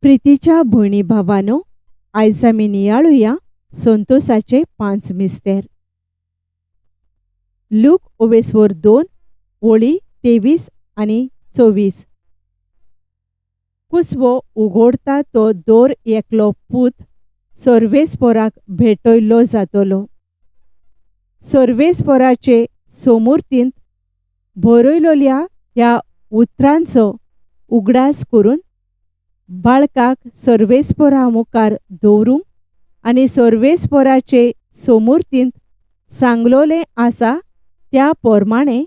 प्रितीच्या भयणी भावानो, आयज आमी नियाळुया संतोसाचे पांच मिस्तेर. लूक ओवेस्वर 2 ओळी 23 आनी 24. कुसवो उगोडता तो दोर एकलो पूत सर्वेस्पोराक भेटयल्लो जातलो. सर्वेस्पोराचे सोमुर्तींत बरयलोल्या ह्या उतरांचो उगडास करून बाळकाक सर्वेस्पोरा मुखार दवरूंक आनी सर्वेस्पोराचे सोमुर्तींत सांगलोलें आसा त्या पोरमाणें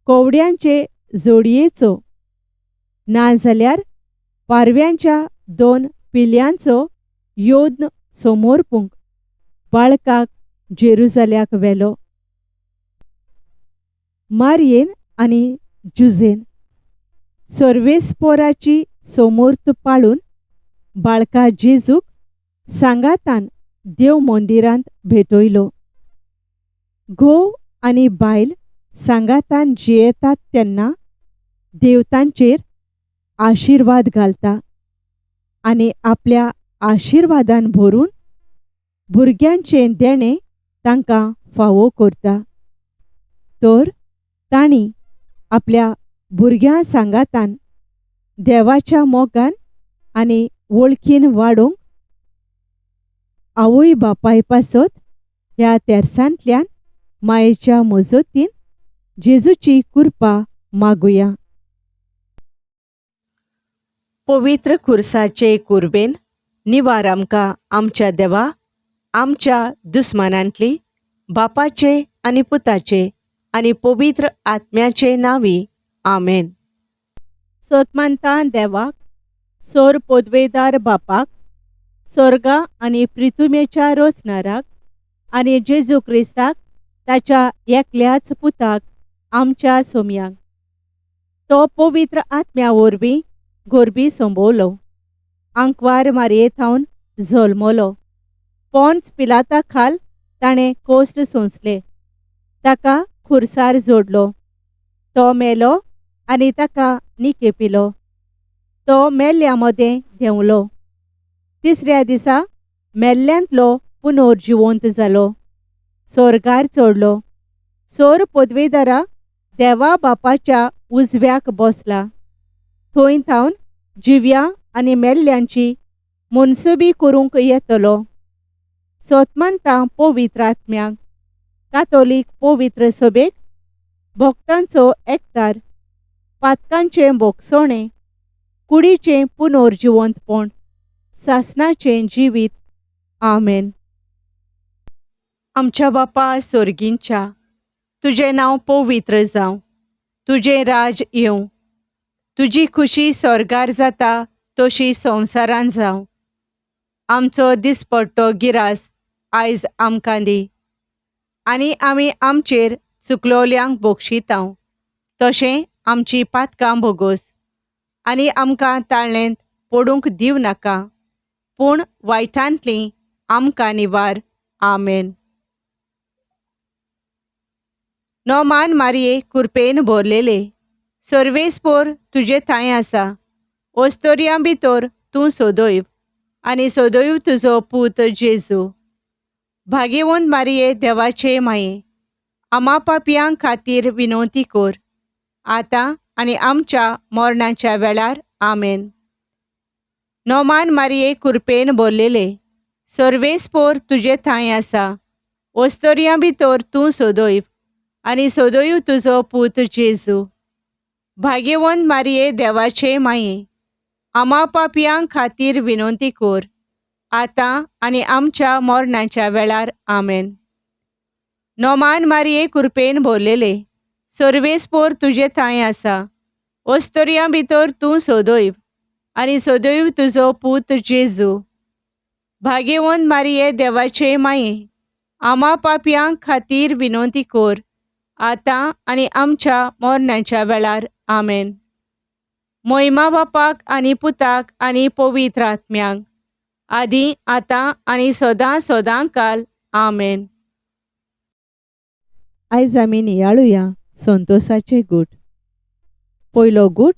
कोवड्यांचे जोडयेचो नाजाल्यार पारव्यांच्या 2 पिल्यांचो योद्न समर्पूंक बाळकाक जेरुजाल्याक व्हेलो. मारयेन आनी जुझेन सर्वेस्पोराची सोमूर्त पाळून बाळका जेजूक सांगातान देव मंदिरांत भेटयलो. घोव आनी बायल सांगातान जियेतात तेन्ना देवतांचेर आशिर्वाद घालता आनी आपल्या आशिर्वादान भरून भुरग्यांचें देणें तांकां फावो करता. तर तांणी आपल्या भुरग्यां सांगातान देवाच्या मोगान आनी वळखीन वाडोवंक आवय बापाय पासत ह्या तेरसांतल्यान मायेच्या मजतीन जेजूची कृपा मागुया. पवित्र खुर्साचे कुर्बेन निवार आमकां आमच्या देवा आमच्या दुस्मानांतली बापाचे आनी पुताचे आनी पवित्र आत्म्याचे नांवी आमेन. सोतमानता देवाक, सोर पोदवेदार बापाक, सोर्गा आनी प्रिथुमेच्या रोचनाराक आनी जेजू क्रिस्ताक ताच्या एकल्याच पुताक आमच्या सोमयाक, तो पवित्र आत्म्या वरवीं गोरबी संबोवलो, आंकवार मारये थावन जल्मलो, पोन्स पिलाता खाल ताणें कोश्ट सोंसले, ताका खुर्सार जोडलो, तो मेलो आनी ताका निकेपिलो, तो मेल्ल्या मदें देंवलो, तिसऱ्या दिसा मेल्ल्यांतलो पुनर्जिवंत जालो, सोर्गार चडलो, सोर पदवेदारा देवा बापाच्या उजव्याक बसला, थंय थावन जिव्या आनी मेल्ल्यांची मनसुबी करूंक येतलो. सोतमानता पवित्र आत्म्याक, कातोलीक पवित्र सभेक, भक्तांचो एकतार, पातकांचें भोगसणें, कुडीचें पुनर्जिवंतपण, सासणाचें जिवीत. आमेन. आमच्या बापा सोर्गींच्या, तुजें नांव पवित्र जावं, तुजें राज येवं, तुजी खुशी स्वर्गार जाता तशी संवसारान जावं. आमचो दिसपट्टो गिरास आयज आमकां दी आनी आमी आमचेर चुकलोल्यांक बोगशितांव तशें आमची पातकां भोगोस आनी आमकां ताळ्ळेंत पडूंक दिवं नाका, पूण वायटांतली आमकां निवार. आमेन. नोमान मारये कुरपेन भरलेले, सर्वेस्पोर तुजे थांय आसा, ओस्तोरयां भितर तूं सोदोयव आनी सोदोयव तुजो पूत जेजू. भागेवंत मारये देवाचे माये, आमा पापयां खातीर विनवती कर, आतां आनी आमच्या मरणाच्या वेळार. आमेन. नोमान मारये कुरपेन भरलेले, सर्वेस्पोर तुजे थांय आसा, ओस्तोरयां भितर तूं सोदोयव आनी सोदोयव तुजो पूत जेजू. भाग्यवंत मारये देवाचे माये, आमा पापयां खातीर विनवती कर, आतां आनी आमच्या मरणाच्या वेळार. आमेन. नोमान मारये कुरपेन भरलेले, सर्वेस्पोर तुजे थांय आसा, ओस्तोरयां भितर तूं सोदोयव आनी सोदोयव तुजो पूत जेजू. भाग्यवंत मारये देवाचे माये, आमा पापयां खातीर विनवती कर, आतां आनी आमच्या मरणाच्या वेळार. आमेन. मोहिमा बापाक आनी पुताक आनी पवित्र आत्म्याक, आदी आतां आनी सदां सदां काल. आमेन. आयज आमी नियाळुया संतोसाचे गूट. पयलो गूट,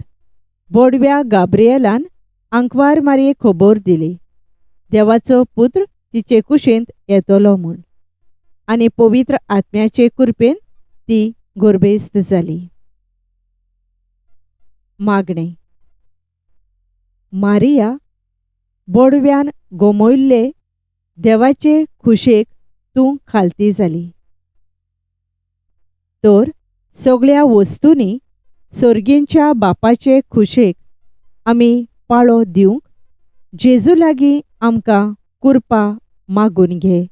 बोडव्या गाब्रिएलान आंकवार मारयेक खबर दिली, देवाचो पुत्र तिचे कुशेंत येतलो म्हूण, आनी पवित्र आत्म्याचे कृपेन ती गर्भेस्त जाली. मागणें. मारिया, बोडव्यान गोमयल्ले देवाचे खुशेक तूं खालती जाली, तर सगळ्या वस्तूंनी सर्गींच्या बापाचे खुशेक आमी पाळो दिवंक जेजू लागीं आमकां कृपा मागून घे.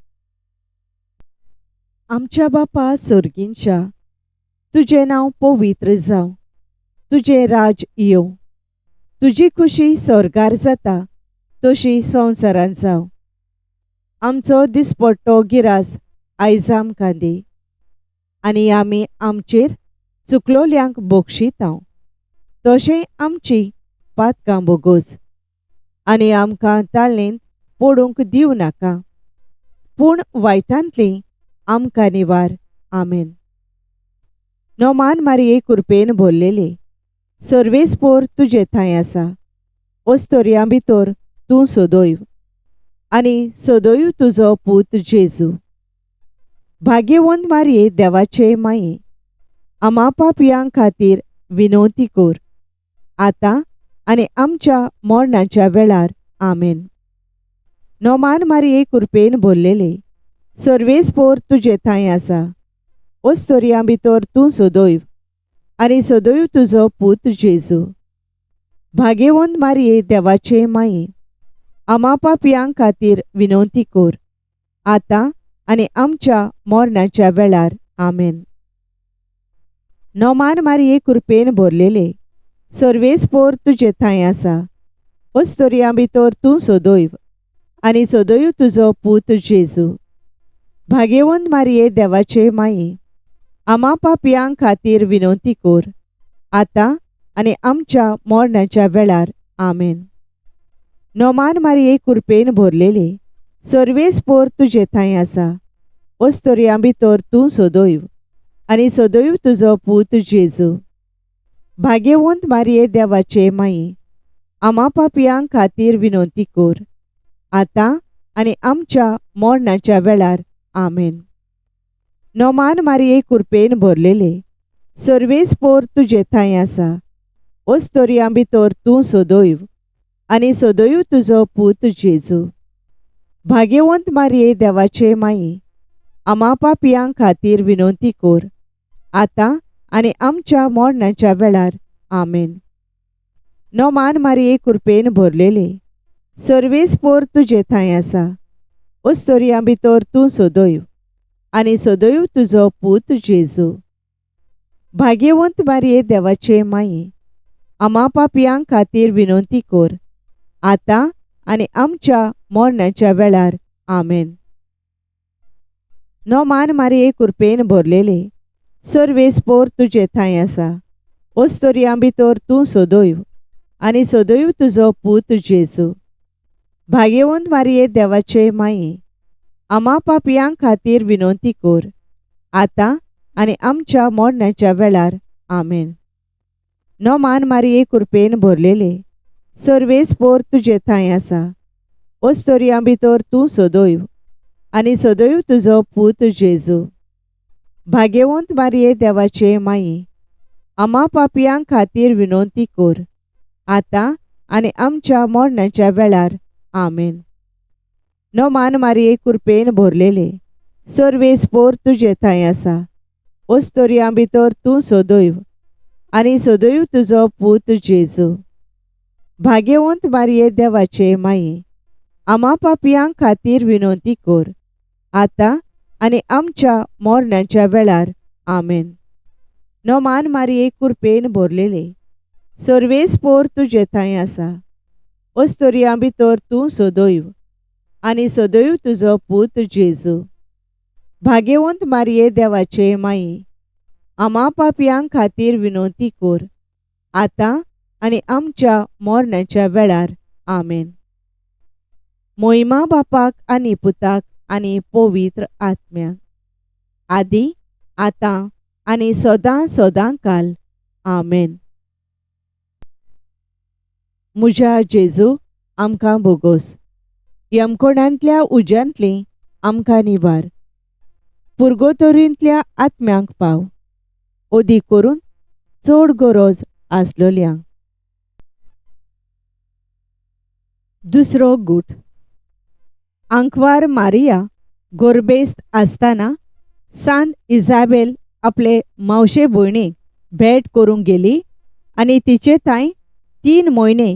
आमच्या बापा सर्गींच्या, तुजें नांव पवित्र जावं, तुजें राज येवं, तुजी खुशी स्वर्गार जाता तशी संवसारांत जावं. आमचो दिसपट्टो गिरास आयज आमकां दी, आनी आमी आमचेर चुकलोल्यांक बक्षितांव तशें आमची पातकां बोगोस, आनी आमकां ताळेंत पडूंक दिवं नाका, पूण वायटांतली आमकां निवार. आमेन. नोमान मारये कृपेन भरलेली, सर्वेस्पोर तुजे थंय आसा, ओस्तोरयां भितर तूं सदैव आनी सदैव तुजो पूत जेजू. भाग्यवंत मारये देवाचे माये, आमा पापयां खातीर विनवती कर, आतां आनी आमच्या मरणाच्या वेळार. आमेन. नोमान मारये कृपेन भरलेले, सर्वेस्पोर तुजे थंय आसा, ओस्तोरयां भितर तूं सदैव आनी सदैव तुजो पूत जेजू. भाग्यवंत मारये देवाचे माये, आमा पापयां खातीर विनवती कर, आतां आनी आमच्या मरणाच्या वेळार. आमेन. नोमान मारये कृपेन भरलेले, सर्वेस्पोर तुजे थंय आसा, ओस्तोरयां भितर तूं सदैव आनी सदैव तुजो पूत जेजू. भाग्यवंत मारये देवाचे माये, आमा पापयां खातीर विनवती कर, आतां आनी आमच्या मरणाच्या वेळार. आमेन. नोमान मारये कृपेन भरलेले, सर्वेस्पोर तुजे थंय आसा, ओस्तोरयां भितर तूं सदैव आनी सदैव तुजो पूत जेजू. भाग्यवंत मारये देवाचे माये, आमा पापयां खातीर विनवती कर, आतां आनी आमच्या मरणाच्या वेळार. आमेन. नोमान मारये कृपेन भरलेले, सर्वेस्पोर तुजे थंय आसा, ओस्तोरयां भितर तूं सदैव आनी सदैव तुजो पूत जेजू. भाग्यवंत मारये देवाचे माये, आमा पापयां खातीर विनवती कर, आतां आनी आमच्या मरणाच्या वेळार. आमेन. नोमान मारये कृपेन भरलेले, सर्वेस्पोर तुजे थंय आसा, ओस्तोरयां भितर तूं सदैव आनी सदैव तुजो पूत जेजू. भाग्यवंत मारये देवाचे माये, आमा पापयां खातीर विनवती कर, आतां आनी आमच्या मरणाच्या वेळार. आमेन. नोमान मारये कृपेन भरलेले, सर्वेस्पोर तुजे थंय आसा, ओस्तोरयां भितर तूं सदैव आनी सदैव तुजो पूत जेजू. भाग्यवंत मारये देवाचे माये, आमा पापयां खातीर विनवती कर, आतां आनी आमच्या मरणाच्या वेळार. आमेन. नोमान मारये कृपेन भरलेले, सर्वेस्पोर तुजे थंय आसा, ओस्तोरयां भितर तूं सदैव आनी सदैव तुजो पूत जेजू. भाग्यवंत मारये देवाचे माये, आमा पापयां खातीर विनवती कर, आतां आनी आमच्या मरणाच्या वेळार. आमेन. नोमान मारये कृपेन भरलेले, सर्वेस्पोर तुजे थंय आसा, ओस्तोरयां भितर तूं सदैव आनी सदैव तुजो पूत जेजू. भाग्यवंत मारये देवाचे माये, आमा पापयां खातीर विनवती कर, आतां आनी आमच्या मरणाच्या वेळार. आमेन. नोमान मारये कृपेन भरलेले, सर्वेस्पोर तुजे थंय आसा, ओस्तोरयां भितर तूं सदैव आनी सदैव तुजो पूत जेजू. भाग्यवंत मारये देवाचे माये, आमा पापयां खातीर विनवती कर, आतां आनी आमच्या मरणाच्या वेळार. आमेन. मोहिमा बापाक आनी पुताक आनी पवित्र आत्म्याक, आदी आतां आनी सदां सदां काल. आमेन. म्हज्या जेजू आमकां भोगोस. यमकोणांतल्या उज्यांतली आमकां निवार. पुर्गोतोरींतल्या आत्म्यांक पाव, अदीक करून चड गरज आसलोल्यांक. दुसरो गूट. आंकवार मारिया गोरबेस्त आसतना सांत इजाबेल आपले मावशे भयणीक भेट करूंक गेली आनी तिचे थंय 3 म्हयने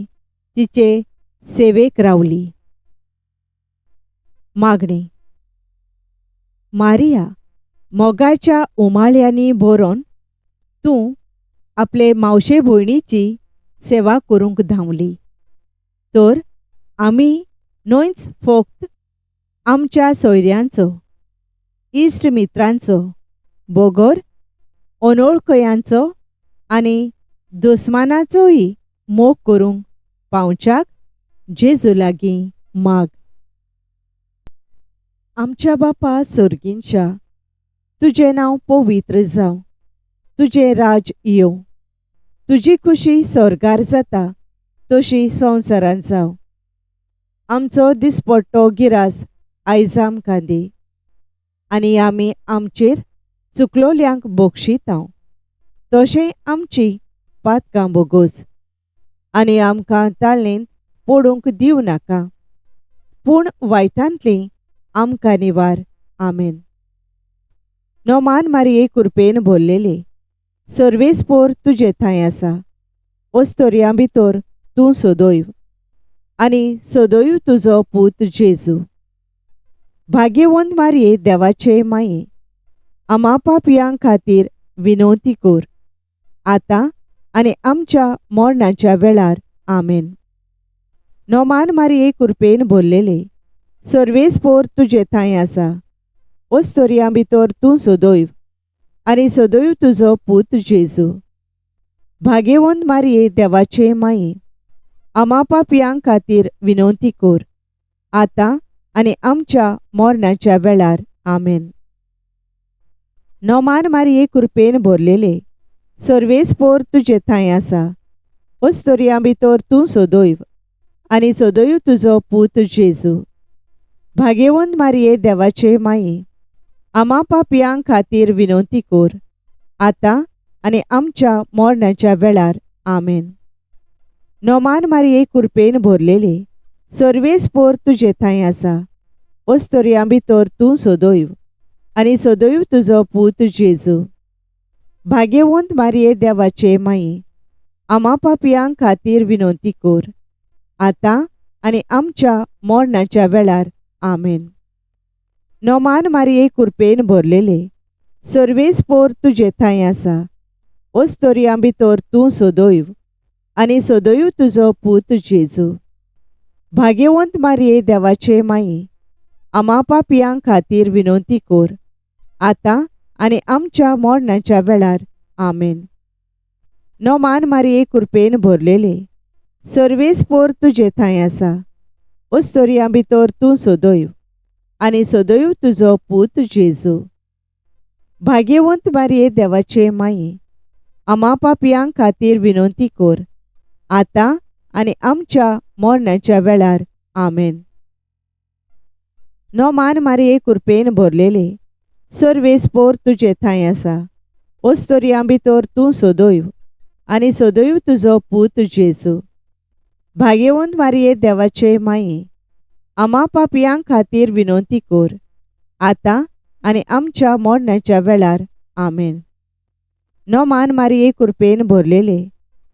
तिचे सेवेक रावली. मागणी. मारिया, मोगाच्या उमाळ्यांनी भरून तूं आपले मावशे भयणीची सेवा करूंक धांवली, तर आमी न्हयच फक्त आमच्या सोयऱ्यांचो, इश्ट मित्रांचो बगर अनोळखयांचो आनी दुस्मानाचोय मोग करूंक पावच्याक जेजू लागीं माग. आमच्या बापा सर्गींच्या, तुजें नांव पवित्र जावं, तुजें राज येवं, तुजी खुशी स्वर्गार जाता तशी संवसारांत जावं. आमचो दिसपट्टो गिरास आयज आमकां दी आनी आमी आमचेर चुकलोल्यांक बक्षितांव तशें आमची पातकां बोगोस आनी आमकां ताळणेंत पडूंक दिवं नाका, पूण वायटांतली आमकां निवार. आमेन. नोमान मारिये कुरपेन भरलेले, सर्वेस्पोर तुजे थंय आसा, ओस्तोरयां भितर तूं सदैव आनी सदैव तुजो पूत जेजू. भाग्यवंत मारिये देवाचे माये, आमा पापयां खातीर विनवती कर, आतां आनी आमच्या मरणाच्या वेळार. आमेन. नोमान मारिये कुरपेन भरलेले, सर्वेस्पोर तुजे थंय आसा, ओस्तोरयां भितर तूं सदैव आनी सदैव तुजो पूत जेजू. भाग्यवंत मारिये देवाचे माये, आमा पापयां खातीर विनवती कर, आतां आनी आमच्या मरणाच्या वेळार. आमेन. नोमान मारिये कुरपेन भरलेले, सर्वेस्पोर तुजे थंय आसा, ओस्तोरयां भितर तूं सदैव आनी सदैव तुजो पूत जेजू. भाग्यवंत मारिये देवाचे माये, आमा पापयां खातीर विनवती कर, आतां आनी आमच्या मरणाच्या वेळार. आमेन. नोमान मारिये कुरपेन भरलेले, सर्वेस्पोर तुजे थंय आसा, ओस्तोरयां भितर तूं सदैव आनी सदैव तुजो पूत जेजू. भाग्यवंत मारिये देवाचे माये, आमा पापयां खातीर विनवती कर, आतां आनी आमच्या मरणाच्या वेळार. आमेन. नोमान मारिये कुरपेन भरलेले, सर्वेस्पोर तुजे थंय आसा, ओस्तोरयां भितर तूं सदैव आनी सदैव तुजो पूत जेजू. भाग्यवंत मारिये देवाचे माये, आमा पापयां खातीर विनवती कर, आतां आनी आमच्या मरणाच्या वेळार. आमेन. नोमान मारिये कुरपेन भरलेले, सर्वेस्पोर तुजे थंय आसा, ओस्तोरयां भितर तूं सदैव आनी सदैव तुजो पूत जेजू. भाग्यवंत मारिये देवाचे माये, आमा पापयां खातीर विनवती कर, आतां आनी आमच्या मरणाच्या वेळार. आमेन. नोमान मारिये कुरपेन भरलेले, सर्वेस्पोर तुजे थंय आसा, ओस्तोरयां भितर तूं सदैव आनी सदैव तुजो पूत जेजू. भाग्यवंत मारिये देवाचे माये, आमा पापयां खातीर विनवती कर, आतां आनी आमच्या मरणाच्या वेळार. आमेन. नोमान मारिये कुरपेन भरलेले,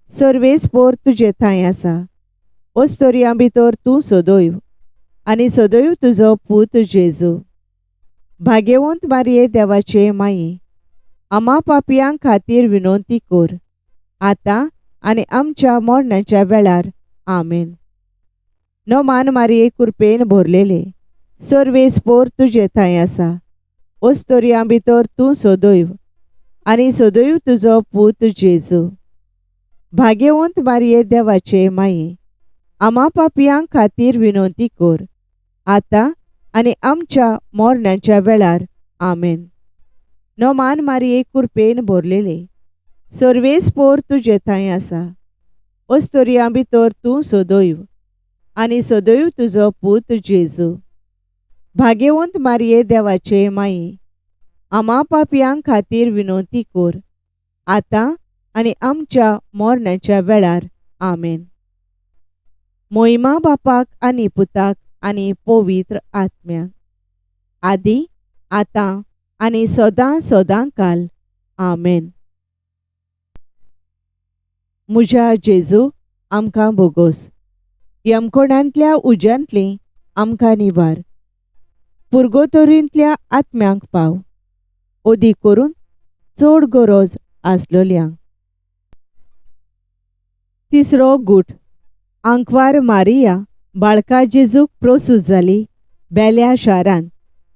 सर्वेस्पोर तुजे थंय आसा, ओस्तोरयां भितर तूं सदैव आनी सदैव तुजो पूत जेजू. भाग्यवंत मारिये देवाचे माये, आमा पापयां खातीर विनवती कर, आतां आनी आमच्या मरणाच्या वेळार. आमेन. नोमान मारिये कुरपेन भरलेले, सर्वेस्पोर तुजे थंय आसा, ओस्तोरयां भितर तूं सदैव आनी सदैव तुजो पूत जेजू. भाग्यवंत मारिये देवाचे माये, आमा पापयां खातीर विनवती कर, आतां आनी आमच्या मरणाच्या वेळार. आमेन. नोमान मारिये कुरपेन भरलेले, सर्वेस्पोर तुजे थंय आसा, ओस्तोरयां भितर तूं सदैव आनी सदैव तुजो पूत जेजू. भाग्यवंत मारये देवाचे माये, आमा पापयां खातीर विनवती कर, आतां आनी आमच्या मरणाच्या वेळार. आमेन. मोहिमा बापाक आनी पुताक आनी पवित्र आत्म्याक, आदी आतां आनी सदां सदां काल. आमेन. म्हज्या जेजू, आमकां बोगोस. यमकोणांतल्या उज्यांतली आमकां निवार. पुर्गोतोरींतल्या आत्म्यांक पाव, अदीक करून चड गरज आसलोल्यांक. तिसरो गूट. आंकवार मारिया बाळका जेजूक प्रोसूत जाली बेल्या शारांत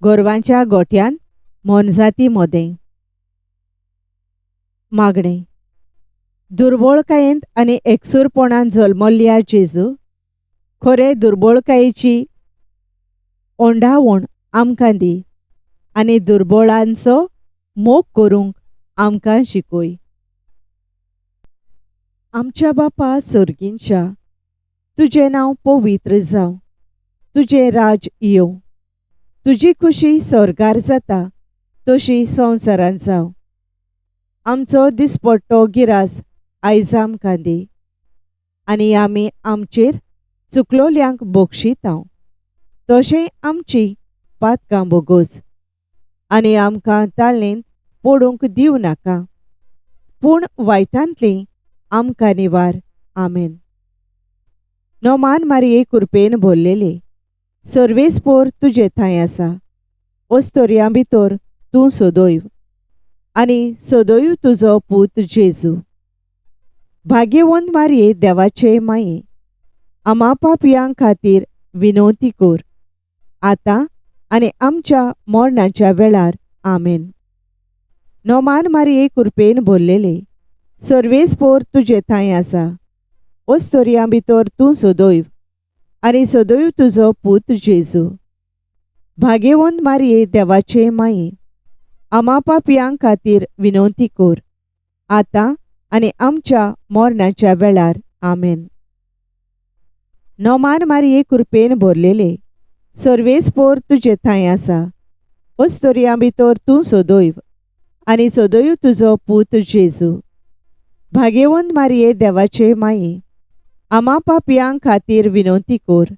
गोरवांच्या गोठ्यांत मोनजाती मोदें. मागणें. दुर्बळकायेंत आनी एकसूरपणान जल्मल्ल्या जेजू, खरे दुर्बळकायेची ओंडावण आमकां दी आनी दुर्बळांचो मोग करूंक आमकां शिकय. आमच्या बापा सर्गींच्या, तुजें नांव पवित्र जावं, तुजें राज येवं, तुजी खुशी स्वर्गार जाता तशी संवसारांत जावं. आमचो दिसपट्टो गिरास आयज आमकां दी आनी आमी आमचेर चुकलोल्यांक बक्षितांव तशें आमची पातकां बोगोस आनी आमकां ताळेंत पडूंक दिवं नाका, पूण वायटांतली आमकां निवार. आमेन. नोमान मारये कुरपेन भरलेले, सर्वेस्पोर तुजे थंय आसा, ओस्तोरयां भितर तूं सदैव आनी सदैव तुजो पूत जेजू. भाग्यवंत मारये देवाचे माये, आमा पापयां खातीर विनवती कर, आतां आनी आमच्या मरणाच्या वेळार. आमेन. नोमान मारये कुरपेन भरलेले, सर्वेस्पोर तुजे थंय आसा, ओस्तोरयां भितर तूं सदैव आनी सदैव तुजो पूत जेजू. भाग्यवंत मारये देवाचे माये, आमा पापयां खातीर विनवती कर, आतां आनी आमच्या मरणाच्या वेळार. आमेन. नोमान मारये कुरपेन भरलेले, सर्वेस्पोर तुजे थंय आसा, ओस्तोरयां भितर तूं सदैव आनी सदैव तुजो पूत जेजू. भाग्यवंत मारये देवाचे माये, आमा पापयां खातीर विनवती कर,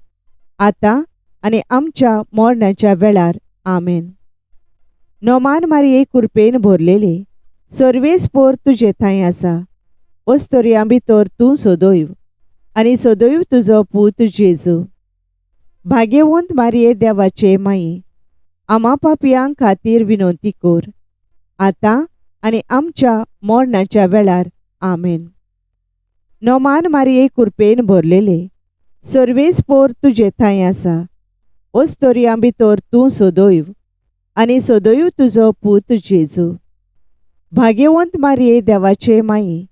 आतां आनी आमच्या मरणाच्या वेळार. आमेन. नोमान मारये कुरपेन भरलेले, सर्वेस्पोर तुजे थंय आसा, ओस्तोरयां भितर तूं सदैव आनी सदैव तुजो पूत जेजू. भाग्यवंत मारये देवाचे माये, आमा पापयां खातीर विनवती कर, आतां आनी आमच्या मरणाच्या वेळार. आमेन. नोमान मारये कुरपेन भरलेले, सर्वेस्पोर तुजे थंय आसा, ओस्तोरयां भितर तूं सदैव आनी सदैव तुजो पूत जेजू. भाग्यवंत मारये देवाचे माये,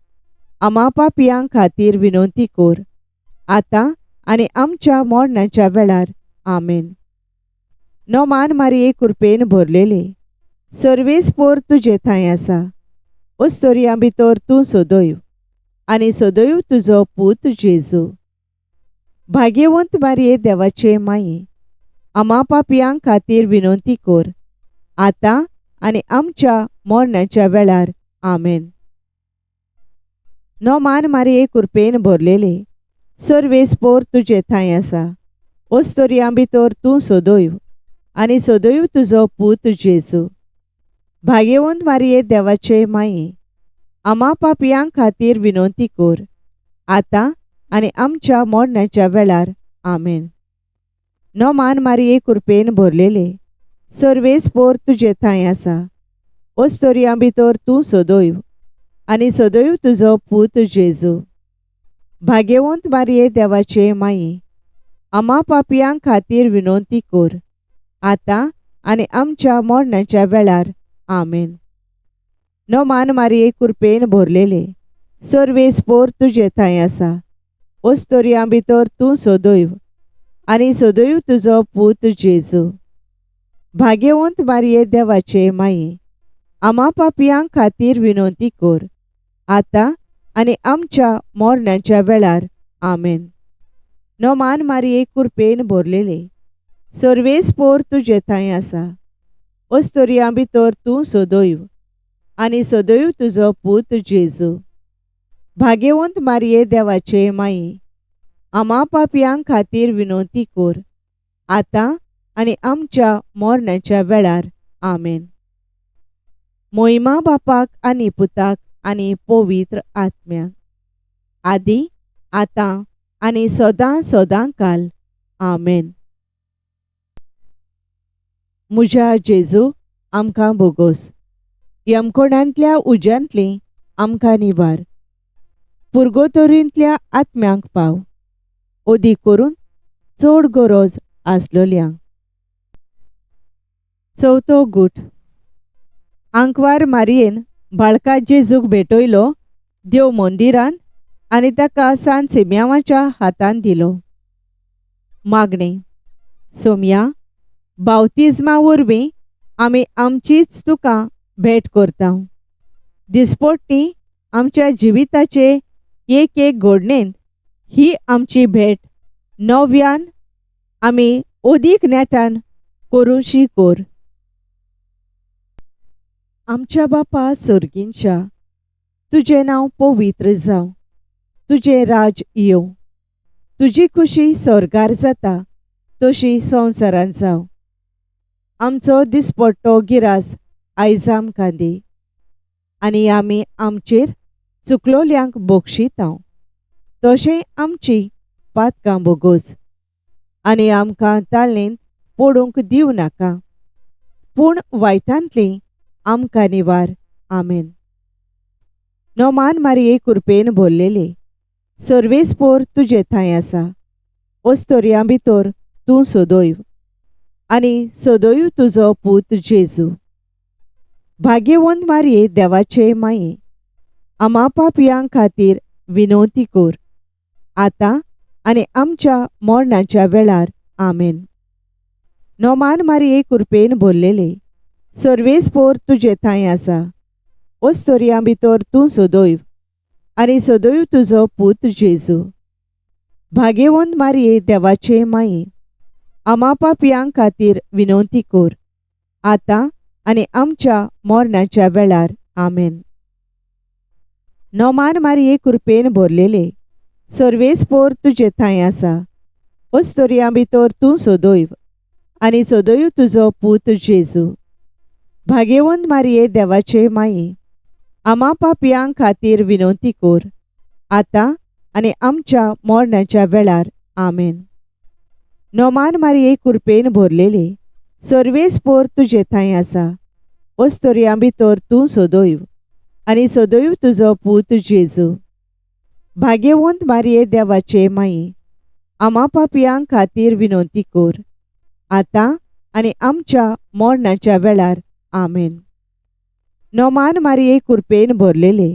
आमा पापयां खातीर विनवती कर, आतां आनी आमच्या मरणाच्या वेळार. आमेन. नोमान मारये कुरपेन भरलेले, सर्वेस्पोर तुजे थंय आसा, ओस्तोरयां भितर तूं सदैव आनी सदैव तुजो पूत जेजू. भाग्यवंत मारये देवाचे माये, आमा पापयां खातीर विनवती कर, आतां आनी आमच्या मरणाच्या वेळार. आमेन. नोमान मारये कुरपेन भरलेले, सर्वेस्पोर तुजे थंय आसा, ओस्तोरयां भितर तूं सदैव आनी सदैव तुजो पूत जेजू. भाग्यवंत मारये देवाचे माये, आमा पापयां खातीर विनवती कर, आतां आनी आमच्या मरणाच्या वेळार. आमेन. नोमान मारये कुरपेन भरलेले, सर्वेस्पोर तुजे थंय आसा, ओस्तोरयां भितर तूं सदैव आनी सदैव तुजो पूत जेजू. भाग्यवंत मारये देवाचे माये, आमा पापयां खातीर विनवती कर, आतां आनी आमच्या मरणाच्या वेळार. आमेन. नोमान मारये कुरपेन भरलेले, सर्वेस्पोर तुजे थंय आसा, ओस्तोरयां भितर तूं सदैव आनी सदैव तुजो पूत जेजू. भाग्यवंत मारये देवाचे माये, आमा पापयां खातीर विनवती कर, आतां आनी आमच्या मोरणाच्या वेळार. आमेन. नोमान मारये कुरपेन भरलेले, सर्वेस पोर तुजे थंय आसा. अस्तोरियां भितर तूं सदैव आनी सदैव तुजो पूत जेजू. भाग्यवंत मारये देवाचे माये, आमा पापयां खातीर विनवती कर, आतां आनी आमच्या मरणाच्या वेळार. आमेन. मोहिमा बापाक आनी पुताक आनी पवित्र आत्म्याक, आदी आतां आनी सदां सदां काल. आमेन. म्हज्या जेजू, आमकां बोगोस. यमकोणांतल्या उज्यांतली आमकां निवार. पुर्गोतोरींतल्या आत्म्यांक पाव, अदीक करून चड गरज आसलोल्यांक. चवथो गूट. आंकवार मारयेन बाळका जेजूक भेटयलो देव मंदिरांत आनी ताका सान सिम्यांवाच्या हातान दिलो. मागणें. सोमया, बावतिज्मा वरवीं आमी आमचीच तुका भेट करता. दिसपट्टी आमच्या जिविताचे एक एक घडणेंत ही आमची भेट नव्यान आमी अदीक नेटान करूंशी कर. आमच्या बापा सर्गींच्या, तुजें नांव पवित्र जावं, तुजें राज येवं, तुजी खुशी स्वर्गार जाता तशी संवसारांत जावं. आमचो दिसपट्टो गिरास आयज आमकां दी आनी आमी आमचेर चुकलोल्यांक बक्षितांव, तशें आमची पातकां बोगोस आनी आमकां ताळणेंत पडूंक दिवं नाका, पूण वायटांतली आमकां निवार. आमेन. नोमान मारये कुरपेन भरलेले, सर्वेस पोर तुजे थंय आसा. अस्तोरियां भितर तूं सदैव आनी सदैव तुजो पूत जेजू. भाग्यवंत मारये देवाचे माये, आमा पापयां खातीर विनवती कर, आतां आनी आमच्या मरणाच्या वेळार. आमेन. नोमान मारये कुरपेन भरलेले, सर्वेस पोर तुजे थंय आसा. अस्तोरियां भितर तूं सदैव आनी सदैव तुजो पूत जेजू. भाग्यवंत मारये देवाचे माये, आमा पापयां खातीर विनवती कर, आतां आनी आमच्या मरणाच्या वेळार. आमेन. नोमान मारये कुरपेन भरलेले, सर्वेस पोर तुजे थंय आसा. अस्तोरियां भितर तूं सदैव आनी सदैव तुजो पूत जेजू. भाग्यवंत मारये देवाचे माये, आमा पापयां खातीर विनवती कर, आतां आनी आमच्या मरणाच्या वेळार. आमेन. नोमान मारये कुरपेन भरलेले, सर्वेस पोर तुजे थंय आसा. अस्तोरियां भितर तूं सदैव आनी सदैव तुजो पूत जेजू. भाग्यवंत मारये देवाचे माये, आमा पापयां खातीर विनवती कर, आतां आनी आमच्या मरणाच्या वेळार. आमेन. नोमान मारये कुरपेन भरलेले,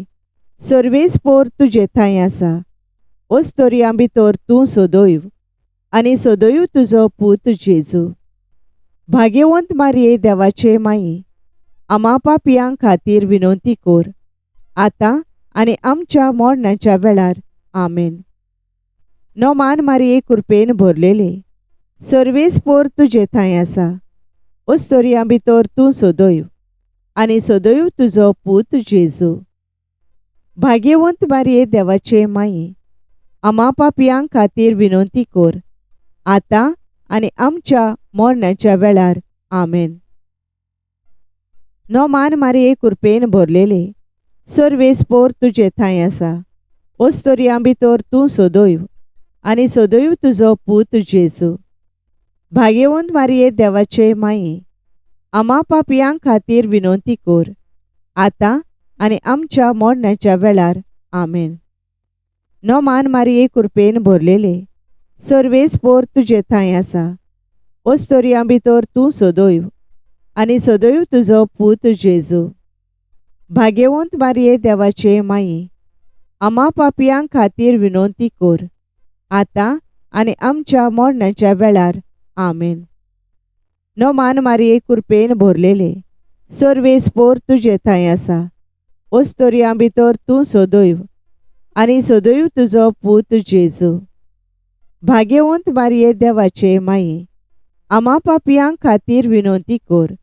सर्वेस पोर तुजे थंय आसा. अस्तोरियां भितर तूं सदैव आनी सदैव तुजो पूत जेजू. भाग्यवंत मारये देवाचे माये, आमा पापयां खातीर विनवती कर, आतां आनी आमच्या मरणाच्या वेळार. आमेन. नोमान मारये कुरपेन भरलेले, सर्वेस पोर तुजे थंय आसा. अस्तोरियां भितर तूं सदैव आनी सदैव तुजो पूत जेजू. भाग्यवंत मारये देवाचे माये, आमा पापयां खातीर विनवती कर, आतां आनी आमच्या मरणाच्या वेळार. आमेन. नोमान मारये कुरपेन भरलेले, सर्वेस पोर तुजे थंय आसा. अस्तोरियां भितर तूं सदैव आनी सदैव तुजो पूत जेजू. भाग्यवंत मारये देवाचे माये, आमा पापयां खातीर विनवती कर, आतां आनी आमच्या मरणाच्या वेळार. आमेन. नोमान मारये कुरपेन भरलेले, सर्वेस पोर तुजे थंय आसा. अस्तोरियां भितर तूं सदैव आनी सदैव तुजो पूत जेजू. भाग्यवंत मारये देवाचे माये, आमा पापयां खातीर विनवती कर, आतां आनी आमच्या मरणाच्या वेळार. आमेन. नोमान मारये कुरपेन भरलेले, सर्वेस पोर तुजे थंय आसा. अस्तोरियां भितर तूं सदैव आनी सदैव तुजो पूत जेजू. भाग्यवंत मारिये देवाचे माये, आमा पापयां खातीर विनवती कर,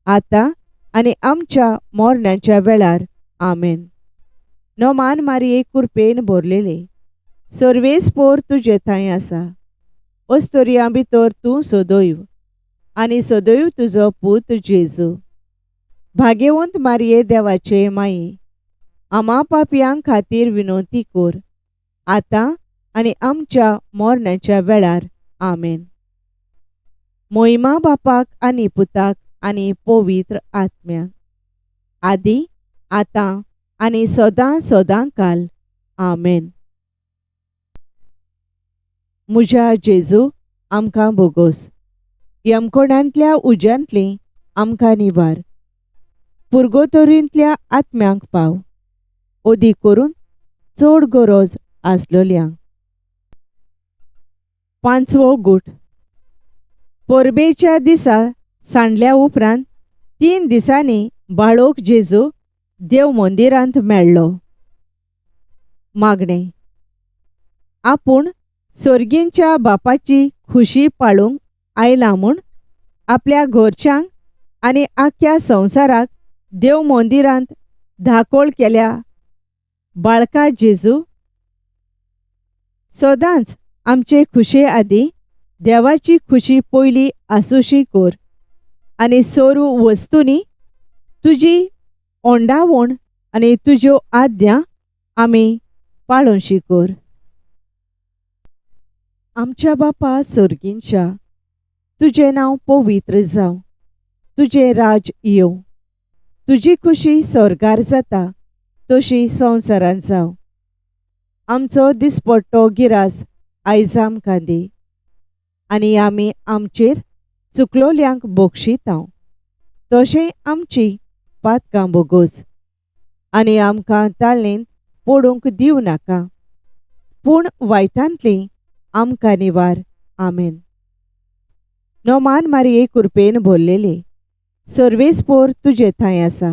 आतां आनी आमच्या मरणाच्या वेळार. आमेन. नोमान मारिये कुरपेन भरलेले, सर्वेस्पोर तुजे थंय आसा. अस्तोरियां भितर तूं सदैव आनी सदैव तुजो पूत जेजू. भाग्यवंत मारिये देवाचे माये, आमा पापयां खातीर विनवती कर, आतां आनी आमच्या मरणाच्या वेळार. आमेन. मोहिमा बापाक आनी पुताक आनी पवित्र आत्म्याक, आदी आतां आनी सदां सदां काल. आमेन. म्हज्या जेजू, आमकां बोगोस. यमकोणांतल्या उज्यांतली आमकां निवार. पुर्गोतोरींतल्या आत्म्यांक पाव, अदीक करून चड गरज आसलोल्यांक. पांचवो गूट. परबेच्या दिसा सांडल्या उपरांत 3 दिसांनी बाळोक जेजू देव मंदिरांत मेळ्ळो. मागणें. आपूण सोर्गींच्या बापाची खुशी पाळूंक आयला म्हूण आपल्या घरच्यांक आनी आख्ख्या संवसाराक देव मंदिरांत धाकोळ केल्या बाळका जेजू, सदांच आमचे खुशे आदीं देवाची खुशी पयली आसूशी कर आनी सर्व वस्तूंनी तुजी ओंडावण आनी तुज्यो आज्ञा आमी पाळोशी कर. आमच्या बापा सर्गींच्या, तुजें नांव पवित्र जावं, तुजें राज येवं, तुजी खुशी स्वर्गार जाता तशी संवसारांत जावं. आमचो दिसपट्टो गिरास आयज आमकां दी आनी आमी आमचेर चुकलोल्यांक बक्षितांव तशें आमची पातकां बोगोस आनी आमकां ताळेंत पडूंक दिवं नाका, पूण वायटांतली आमकां निवार. आमेन. नोमान मारिये कुरपेन भरलेले, सर्वेस्पोर तुजे थंय आसा.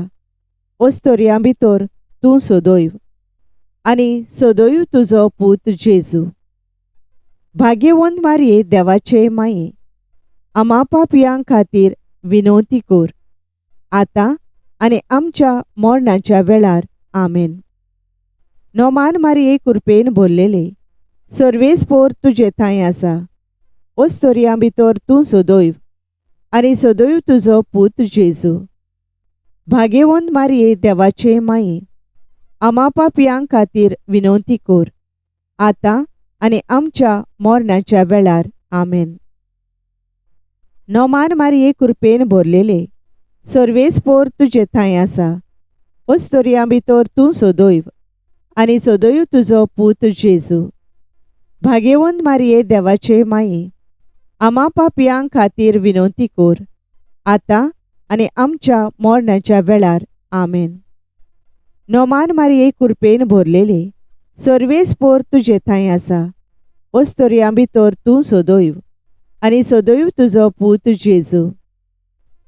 अस्तोरियां भितर तूं सदैव आनी सदैव तुजो पूत जेजू. भाग्यवंत मारिये देवाचे माये, आमा पापयां खातीर विनवती कर, आतां आनी आमच्या मरणाच्या वेळार. आमेन. नोमान मारिये कुरपेन भरलेले, सर्वेस्पोर तुजे थंय आसा. अस्तोरियां भितर तूं सदैव आनी सदैव तुजो पूत जेजू. भाग्यवंत मारिये देवाचे माये, आमा पापयां खातीर विनवती कर, आतां आनी आमच्या मरणाच्या वेळार. आमेन. नोमान मारिये कुरपेन भरलेले, सर्वेस्पोर तुजे थंय आसा. अस्तोरियां भितर तूं सदैव आनी सदैव तुजो पूत जेजू. भाग्यवंत मारिये देवाचे माये, आमा पापयां खातीर विनवती कर, आतां आनी आमच्या मरणाच्या वेळार. आमेन. नोमान मारिये कुरपेन भरलेले, सर्वेस्पोर तुजे थंय आसा. अस्तोरियां भितर तूं सदैव आनी सदैव तुजो पूत जेजू.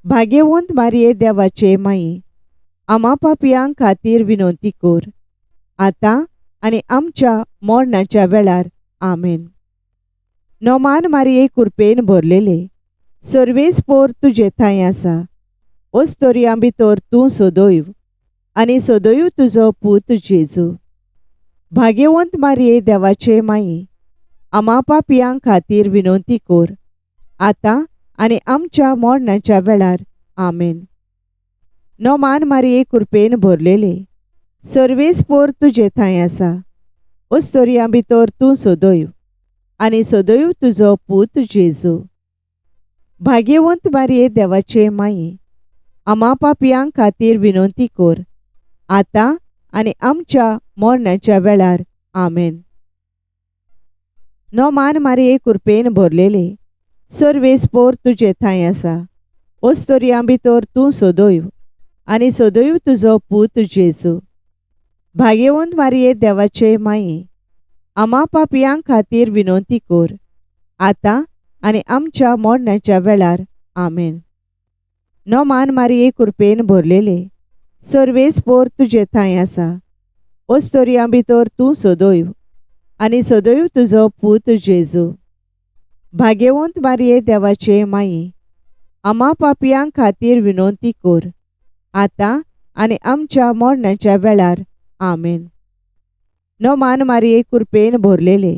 भाग्यवंत मारिये देवाचे माये, आमा पापयां खातीर विनवती कर, आतां आनी आमच्या मरणाच्या वेळार. आमेन. नोमान मारिये कुरपेन भरलेले, सर्वेस्पोर तुजे थंय आसा. अस्तोरियां भितर तूं सदैव आनी सदैव तुजो पूत जेजू. भाग्यवंत मारिये देवाचे माये, आमा पापयां खातीर विनवती कर, आतां आनी आमच्या मरणाच्या वेळार. आमेन. नोमान मारिये कुरपेन भरलेले, सर्वेस्पोर तुजे थंय आसा. अस्तोरियां भितर तूं सदैव आनी सदैव तुजो पूत जेजू. भाग्यवंत मारिये देवाचे माये, आमा पापयां खातीर विनवती कर, आतां आनी आमच्या मरणाच्या वेळार. आमेन. नोमान मारिये कुरपेन भरलेले, सर्वेस्पोर तुजे थंय आसा. अस्तोरियां भितर तूं सदैव आनी सदैव तुजो पूत जेजू. भाग्यवंत मारिये देवाचे माये, आमा पापयां खातीर विनवती कर, आतां आनी आमच्या मरणाच्या वेळार. आमेन. नोमान मारिये कुरपेन भरलेले, सर्वेस्पोर तुजे थंय आसा. ओस्तोरयां भितर तूं सदैव आनी सदैव तुजो पूत जेजू. भाग्यवंत मारये देवाचे माये, आमा पापयां खातीर विनवती कर, आतां आनी आमच्या मरणाच्या वेळार. आमेन. नोमान मारये कृपेन भरलेले,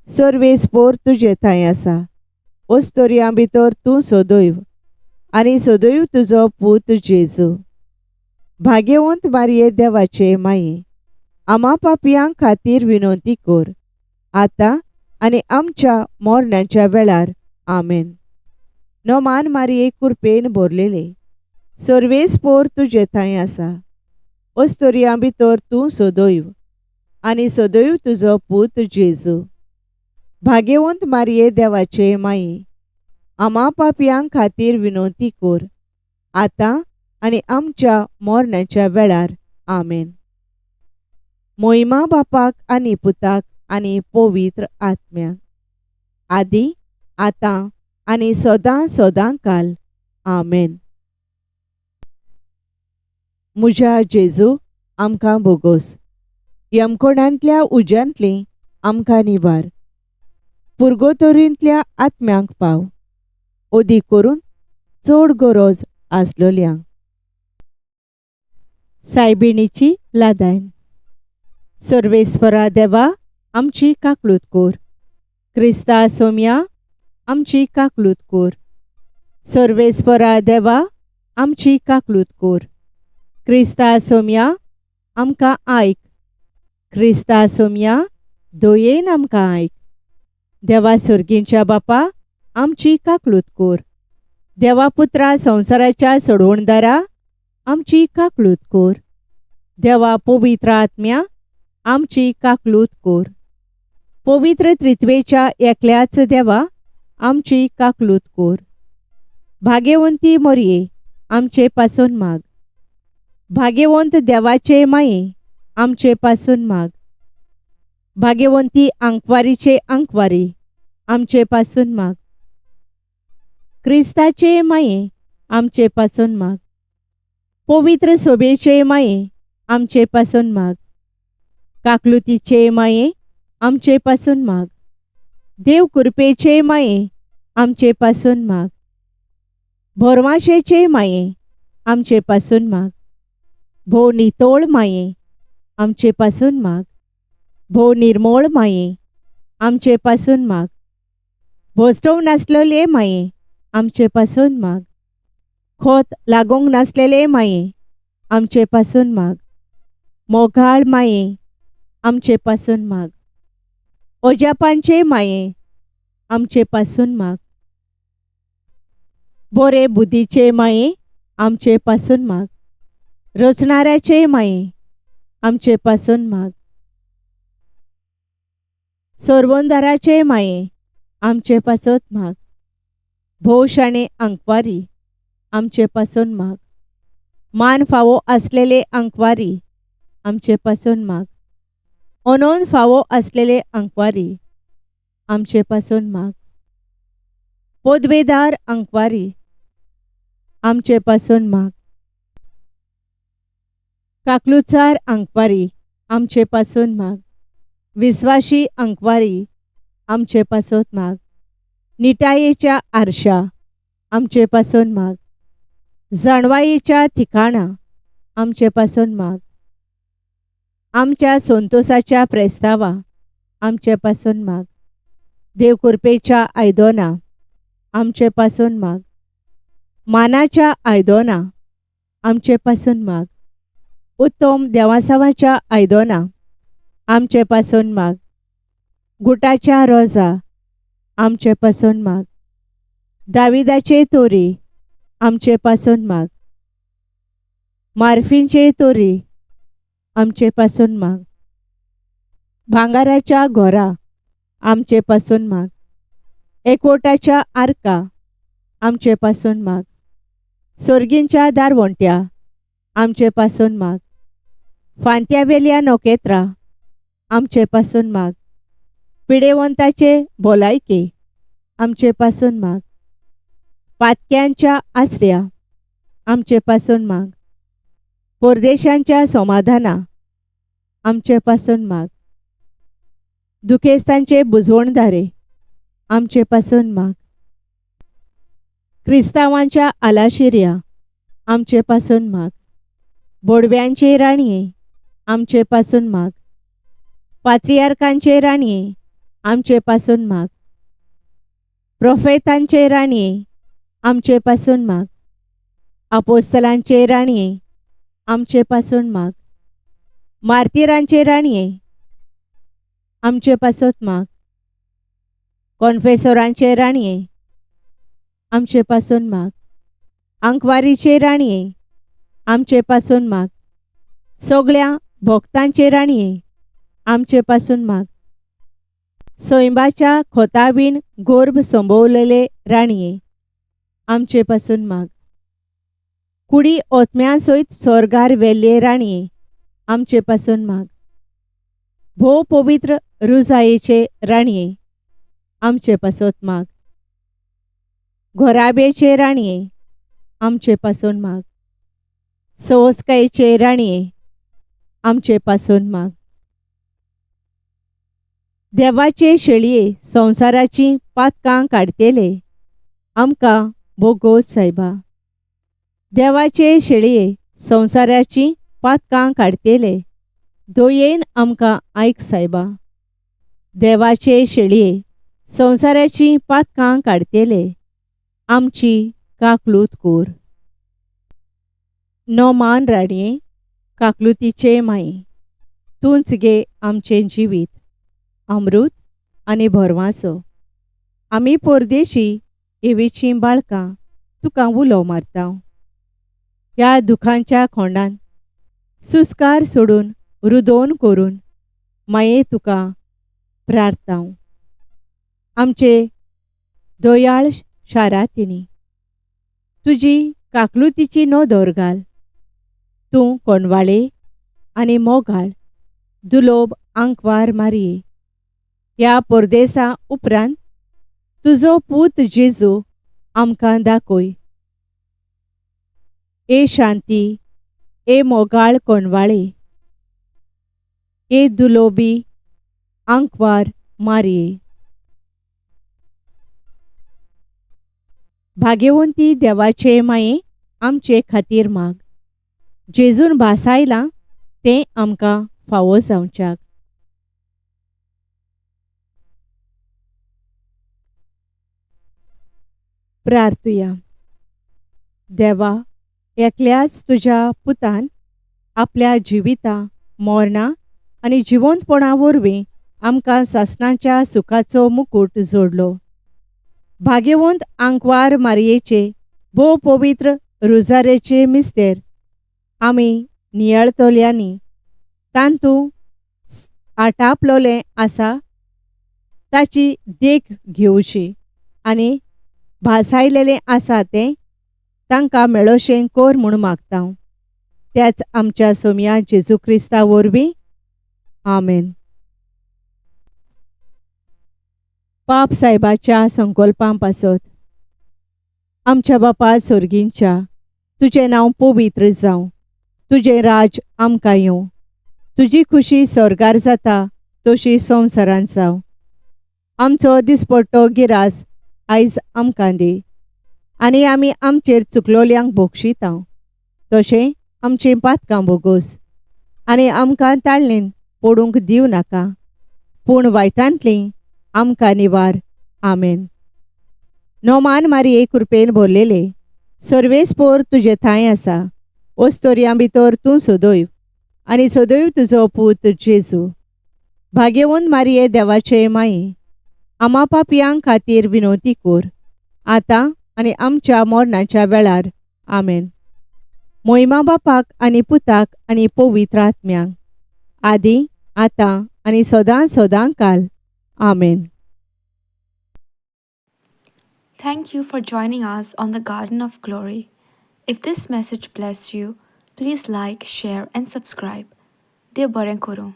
सर्वेस्पोर तुजे थंय आसा. ओस्तोरयां भितर तूं सदैव आनी सदैव तुजो पूत जेजू. भाग्यवंत मारये देवाचे माये, आमा पापयां खातीर विनवती कर, आतां आनी आमच्या मरणाच्या वेळार. आमेन. नोमान मारये कृपेन भरलेले, सर्वेस्पोर तुजे थंय आसा. ओस्तोरयां भितर तूं सदैव आनी सदैव तुजो पूत जेजू. भाग्यवंत मारये देवाचे माये, आमा पापयां खातीर विनवती कर, आतां आनी आमच्या मरणाच्या वेळार. आमेन. मोहिमा बापाक आनी पुताक आनी पवित्र आत्म्याक, आदी आतां आनी सदां सदां काल. आमेन. म्हज्या जेजू, आमकां बोगोस. यमकोणांतल्या उज्यांतली आमकां निवार. पुर्गोतोरींतल्या आत्म्यांक पाव, अदीक करून चड गरज आसलोल्यांक. सायबिणीची लादायन. सर्वेस्परा देवा, आमची काकलूत कोर. क्रिस्ता सोम्या, आमची काकलूत कोर. सर्वेस्परा देवा, आमची काकलूत कोर. क्रिस्ता सोम्या, आमकां आयक. क्रिस्ता सोम्या, दयेन आमकां आयक. देवा सर्गींच्या बापा, आमची काकलूत कोर. देवा पुत्रा संवसाराच्या सोडवणदारा, आमची काकलूत कोर. देवा पवित्र आत्म्या, आमची काकलूत कोर. पवित्र त्रित्वेच्या एकल्याच देवा, आमची काकलूत कोर. भाग्यवंती मोरये, आमचे पासून माग. भाग्यवंत देवाचे माये, आमचे पासून माग. भाग्यवंती आंकवारीचे आंकवारी, आमचे पासून माग. क्रिस्ताचे माये, आमचे पासून माग. पवित्र सोबेचे माये, आमचे पासून माग. काकलुतीचे माये, आमचे पासून माग. देव कृपेचे माये, आमचे पासून माग. भोरवाशेचे माये, आमचे पासून माग. भोव नितोळ माये, आमचे पासून माग. भोव निर्मोळ माये, आमचे पासून माग. भोसटोव नासलेले माये, आमचे पासून माग. खोत लागूंक नासलेले माये, आमचे पासून माग. मोगाळ माये, आमचे पासून माग. ओजापांचे माये, आमचे पासून माग. बोरे बुद्धीचे माये, आमचे पासून माग. रचणाऱ्याचे माये, आमचे पासून माग. सोरवंदाराचे माये, आमचे पासत माग. भोव शाणे आंकवारी, आमचे पासून माग. मान फावो आसलेले आंकवारी, आमचे पासून माग. अनोन फावो आसलेले आंकवारी, आमचे पासून माग. पदवेदार आंकवारी, आमचे पासून माग. काकलुचार आंकवारी, आमचे पासून माग. विस्वाशी आंकवारी, आमचे पासत माग. निटायेच्या आरशा, आमचे पासून माग. जाणवायेच्या ठिकाणा, आमचे पासून माग. आमच्या संतोसाच्या प्रेस्तावा, आमचे पासून माग. देव कृपेच्या आयदोना, आमचे पासून माग. मानाच्या आयदोना, आमचे पासून माग. उत्तम देवासावाच्या आयदोना, आमचे पासून माग. गुटाच्या रोजा, आमचे पासून माग. दाविदाचे तोरी, आमचे पासून माग. मार्फींचे तोरी, आमचे पासून माग. भांगाराच्या घोरा, आमचे पासून माग. एकवटाच्या आर्का, आमचे पासून माग. सोर्गींच्या दारवंट्या, आमचे पासून माग. फांत्यावेल्या नखेत्रां, आमचे पासून माग. पिडेवंताचे भलायके, आमचे पासून माग. पातक्यांच्या आसऱ्या, आमचे पासून माग. परदेशांच्या समाधाना, आमचे पासून माग. दुखेस्तांचे बुजवणदारे आमचे पासून माग. क्रिस्तांवांच्या आलाशिऱ्या आमचे पासून माग. बोडव्यांचे राणये आमचे पासून माग. पात्रियार्कांचे राणये आमचे पासून माग. प्रोफेतांचे राणये आमचे पासून माग. आपोस्तलांचे राणये आमचे पासून माग. मार्तिरांचे राणये आमचे पासत माग. कॉन्फेसोरांचे राणये आमचे पासून माग. आंकवारीचे राणये आमचे पासून माग. सगळ्या भक्तांचे राणये आमचे पासून माग. सैंबाच्या खोतावीण गोर्भ संभवलेले राणये आमचे पासून माग. कुडी ओतम्या सयत स्वर्गार वेल्ले राणये आमचे पासून माग. भोव पवित्र रुजायेचे राणये आमचे पासत माग. घोराब्याचे राणये आमचे पासून माग. सवस्कायेचे राणये आमचे पासून माग. देवाचे शेळये संवसाराची पातकां काडटेले आमकां भोगोस सायबा. देवाचे शेळये संवसाराची पातकां काडटेले दयेन आमकां आयक सायबा. देवाचे शेळये संवसाराची पातकां काडटेले आमची काकलूत कोर. नोमान राणये काकलुतीचे माये तूंच गे आमचें जिवीत अमृत आनी भरवांसो. आमी परदेशी एवीचीं बाळकां तुका उलो मारता. ह्या दुखांच्या खोंडान सुस्कार सोडून रुदोन करून माये तुका प्रार्थांव. आमचे दयाळ शारातिनी तुजी काकलुतीची नदर घाल. तूं कोणवाळे आनी मोगाळ दुलोब आंकवार मारये. ह्या परदेसा उपरांत तुजो पूत जेजू आमकां दाखय. ए शांती, ए मोगाळ कोणवाळे, ए दुलोबी आंकवार मारये. भाग्यवंती देवाचे माये आमचे खातीर माग. जेजून भासायलां तें आमकां फावो जावच्याक. प्रार्थुया. देवा, एकल्याच तुज्या पुतान आपल्या जिविता मरणा आनी जिवंतपणा वरवीं आमकां सासणाच्या सुखाचो मुकूट जोडलो. भाग्यवंत आंकवार मारयेचे भोव पवित्र रुजारेचे मिस्तेर आमी नियाळतल्यांनी तांतू आटापलोलें आसा ताची देख घेवची आनी भासायलेलें आसा तें तांकां मेळोशें कोर म्हूण मागता. त्याच आमच्या सोमया जेजू क्रिस्ता वरवीं. आमेन. पाप सायबाच्या संकल्पां पासत. आमच्या बापा सोर्गींच्या, तुजें नांव पवित्र जावं, तुजें राज आमकां येवं, तुजी खुशी स्वर्गार जाता तशी संवसारांत जावं. आमचो दिसपट्टो गिरास आयज आमकां दी आनी आमी आमचेर चुकलोल्यांक भोगशिता तशें आमचीं पातकां भोगोस आनी आमकां ताळणेन पडूंक दिवं नाका, पूण वायटांतलीं आमकां निवार. आमेन. नोमान मारये कृपेन भरलेले सर्वेस्पोर तुजे थांय आसा. ओस्तोरयां भितर तूं सदैव आनी सदैव तुजो पूत जेजू. भाग्यवंत मारये देवाचे माये आमा पापयां खातीर विनवती कोर आतां आनी आमच्या मरणाच्या वेळार. आमेन. मोहिमा बापाक आनी पुताक आनी पवित्र आत्म्यांक, आदी आतां आनी सदां सदां काल. आमेन. Thank you for joining us on the Garden of Glory. If this message blessed you, please like, share, and subscribe. देव बरें करूं.